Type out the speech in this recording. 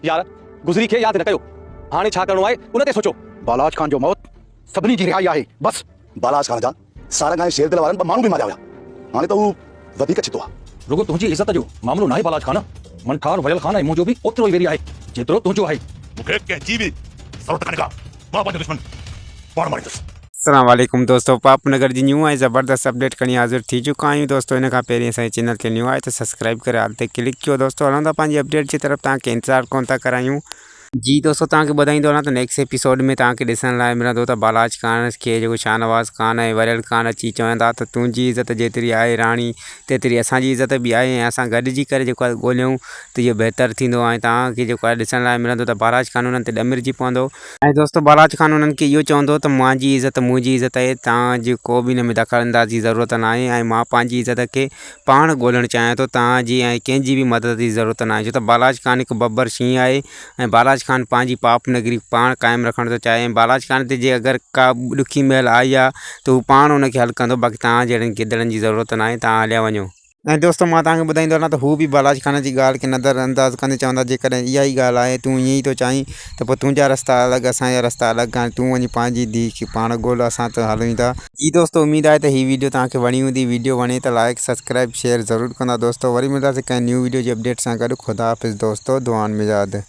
يار گذري کي ياد نه ڪيو. هاڻي ڇا ڪرڻو آهي ان تي سوچو. بالاچ خان جو موت سڀني جي رهائي آهي بس. بالاچ خان جا سارنگ ۽ شيردل وارن ٻه ماڻهو به ماريا هيا. هاڻي ته هو وڌيڪ ڇتو آهي. رڳو تنهنجي عزت جو معاملو ناهي بالاچ خان. منٺار وريل خان ۽ منهنجو به اوترو ئي ويري آهي جيترو تنهنجو آهي. مون کي ڪنهن جي به ضرورت ڪانهي ڪا. مان پنهنجو دشمن پاڻ ماريندس. السلام عليڪم دوستو پاپ نگر جي نيو ۽ زبردست اپڊيٽ کڻي حاضر ٿي چڪا آهيون دوستو ان کان پهرين اسان جي چينل تي نيو آهي ته سبسڪرائب ڪري آل تي ڪلڪ ڪيو دوستو هلون ٿا پنهنجي اپڊيٽ جي طرف توهان کي انتظار ڪون ٿا ڪرايون جي دوستو توهان کي ٻڌائيندو هلان ته نيڪسٽ ايپيسوڊ ۾ توهان کي ڏسڻ لاء ملندو ته بالاچ خان کي جيڪو شاهنواز خان ۽ وريل خان اچي چوندا ته تنهنجي عزت جيتري آهي راڻي تيتري اسان جي عزت به آهي ۽ اسان گڏجي ڪري جيڪو آهي ڳوليون ته اهو بهتر ٿيندو ۽ توهان کي جيڪو آهي ڏسڻ لاء ملندو ته بالاچ خان انهن تي ڏمرجي پوندو. ۽ دوستو بالاچ خان انهن کي اهو چوندو ته مانجي عزت منهنجي عزت آهي توهان جي ڪو به ان ۾ دخل اندازي جي ضرورت ناهي ۽ مان پنهنجي عزت کي پاڻ ڳولڻ چاهيان ٿو توهان جي ۽ ڪنهن جي به مدد جي ضرورت ناهي ڇو ته بالاچ خان هڪ ببر شينهن آهي ۽ بالاچ خان پنهنجي پاپ نگري پاڻ قائم رکڻ ٿو چاهي ۽ بالاچ خان تي جي اگر ڪا ڏکي مهل آئي آهي ته هو پاڻ ان کي حل ڪندو باقي توهان جهڙن گدڙن جي ضرورت ناهي توهان هليا وڃو. ۽ دوستو مان توهان کي ٻڌائيندو هلان ته هو به بالاچ خان جي ڳالهه کي نظر انداز ڪندي چوندا جيڪڏهن اها ئي ڳالهه آهي تون ائين ئي ٿو چاهين ته پوء تنهنجا رستا الڳ اسان جا رستا الڳ هاڻي تون وڃي پنهنجي ڌيء کي پاڻ ڳولهه اسان ته هلون ئي ٿا. جي دوستو اميد آهي ته هي ويڊيو توهان کي وڻي هوندي ويڊيو وڻي ته لائيڪ سبسڪرائيب شيئر ضرور ڪندا دوستو وري ملنداسين ڪنهن نيو ويڊيو جي اپڊيٽ سان گڏ خدا حافظ دوستو دعائن ۾ ياد.